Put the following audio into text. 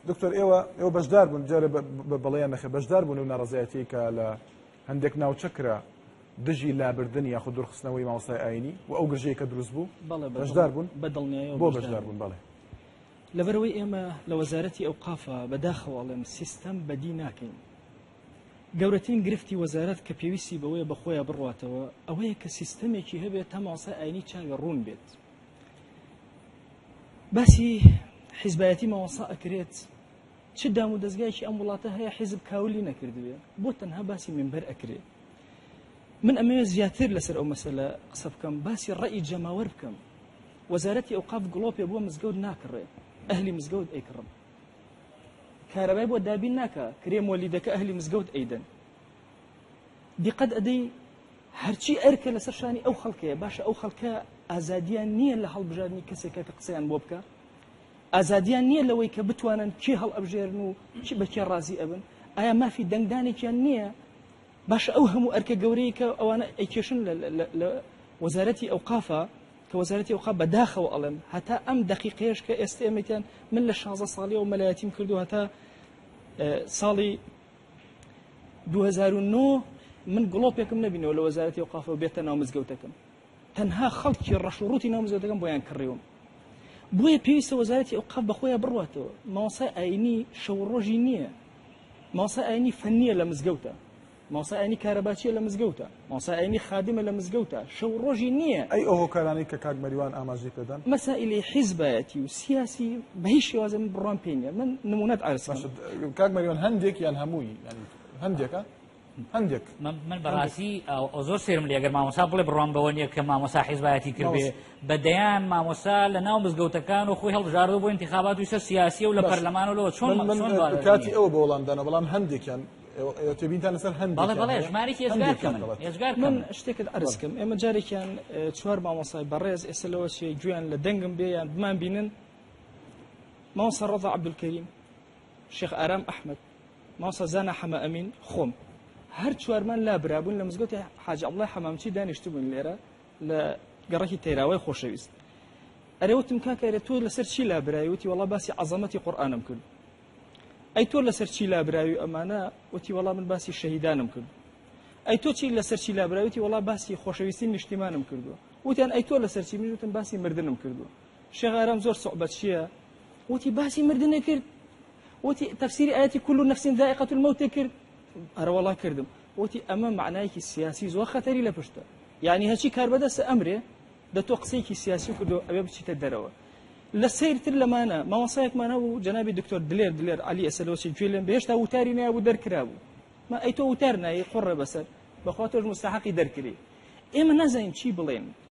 دکتۆر ئێوە ئێوە بەشدار بوون جارێ بە بەڵێ یان نەخێر بەشدار بوون لەو ناڕەزایەتیەی کە لە هەندێک ناوچە کرا دژی لابردن یاخود دوورخستنەوەی مامۆستای ئایینی و ئەو گرژەی کە دروست بوو؟ بەڵێ بەشدار بوون؟ بە دڵنیایەوە بۆ بەشدار بوون؟ بەڵێ. لەبەرئەوەی ئێمە لە وەزارەتی ئەوقافە بەداخەوە ئەڵێم سیستەم بەدی ناکەین. گەورەترین گرفتی وەزارەت کە پێویستی بەوەیە بە خۆیا بڕواتەوە ئەوەیە کە سیستەمێکی هەبێت تا مامۆستای ئایینی چاوی ڕوون بێت. باسی حیزبایەتی مامۆستا ئەکرێت چ دام و دەزگایەکی ئەم وڵاتە هەیە حیزب کاولی نەکردبێ بۆ تەنها باسی منبەر ئەکرێ من ئەمەوێ زیاتر لەسەر ئەو مەسەلە قسە بکەم باسی ڕەئی جەماوەر بکەم وەزارەتی ئەوقاف گڵۆپێ بۆ مزگەوت ناکڕێ ئەهلی مزگەوت ئەیکڕن کارەبای بۆ دابین ناکە کرێ مۆلیدەکە ئەهلی مزگەوت ئەیدەن دیقەت ئەدەی هەرچی ئەرکە لەسەر شانی ئەو خەڵکەیە باشە ئەو خەڵکە ئازادیان نییە لە هەڵبژاردنی کەسێکە کە قسەیان بۆ بکە ئازادیان نییە لەوەی کە بتوانن کێ هەڵئەبژێرن و چی بە کێ ڕازی ئەبن ئایا مافی دەنگدانێکیان نییە باشە ئەو هەموو ئەرکە گەورەی کە ئەوانە ئەیکێشن لە وەزارەتی ئەوقافە کە وەزارەتی ئەوقاف بەداخەوە ئەڵێم هەتا ئەم دەقیقەیەش کە ئێستا ئێمەتیان من لە 16 ساڵیەوە مەلایەتیم کردو هەتا ساڵی 2009 من گڵۆپێکم نەبینەوە لە وەزارەتی ئەوقافەوە بێتە ناو مزگەوتەکەم تەنها خەڵکی ڕەش و ڕووتی ناو مزگەوتەکەم بۆیان کڕیوم بۆیە پێویستە وەزارەتی ئەوقاف بەخۆیان بڕواتەوە مامۆستای ئاینی شەو ڕۆژی نییە مامۆستای ئاینی فەنیە لە مزگەوتە مامۆستای ئاینی کارەباچیە لە مزگەوتە مامۆستای ئاینی خادمە لە مزگەوتە شەو ڕۆژی نییە. ئەی ئەو هۆکارانەی کە کاک مەریوان ئاماژەی پێدان؟ مەسائیلی حیزبایەتی و سیاسی بە هیچ شێوازێ من بڕوام پێی نییە من نموونەت عەرز کەم. باشە کاک مەریوان هەندێک یان هەمووی یانی هەندێکە؟ هەندێک. من بەڕاستی زۆر سێرم لێ گەر مامۆسا بڵێ بڕوام بەوە نییە کە مامۆسا حیزبایەتی کردبێ بە دەیان مامۆسا لە ناو مزگەوتەکان و خۆی هەڵبژاردووە بۆ ئینتیخابات و سەر سیاسیە و لە پەرلەمان و لەوە چۆن کاتی ئەوە بۆ وەڵامدانەوە بەڵام هەندێکیان تێبینتان لەسەر هەندێک بەڵێ بەڵێ ژمارێکی ئێجگار کەمن ئێجگار من شتێکت عەرز کەم ئێمە جارێکیان چوار مامۆسای بەڕێز ئێستا لەوە چێ گوێیان لە دەنگم بێ یان بمان بینن مامۆستا ڕەزا عەبدولکەریم شێخ ئارام ئەحمەد مامۆستا زانا حەمە ئەمین خۆم هەر چوارمان لابرابوون لە مزگەوتی حاجی عەبدوڵای حەمامچی دانیشتبووین لێرە لە گەڕەکی تەیراوای خۆشەویست ئەرێ وتم کاکە ئەرێ تۆ لەسەر چی لابرای وتی وەڵا باسی عەزەمەتی قورئانم کرد ئەی تۆ لەسەر چی لابراوی ئەمانە وتی وەڵا من باسی شەهیدانم کرد ئەی تۆ چی لەسەر چی لابراوی وتی وەڵا باسی خۆشەویستی نیشتیمانم کردووە وتیان ئەی تۆ لەسەر چی من وتم باسی مردنم کردووە شێخ ئارام زۆر سوعبەتچییە وتی باسی مردنە کرد وتی تەفسیری ئاەتی كل نفس ذائقة الموت کرد ئەرەوەڵا کردم وتی ئەمە معنایەکی سیاسی زۆر خەتەری لە پشتە یعنی هەرچی کاربەدەستە ئەمرێ دە تۆ قسەیەکی سیاسی کردو ئەوێ بچیتە دەرەوە لە سەیرتر لەمانە مامۆسایەکمان هەبوو جەنابی دکتۆر دلێر دلێر عەلی ئەسەلۆسی گوێ لێم بێ هێشتا وتاری نایبوو دەرکرابوو ما ئەی تۆ وتار نایی قوڕێ بەسەر بەخوا تۆش مستحەقی دەرکری ئێمە نازانین چی بڵێن.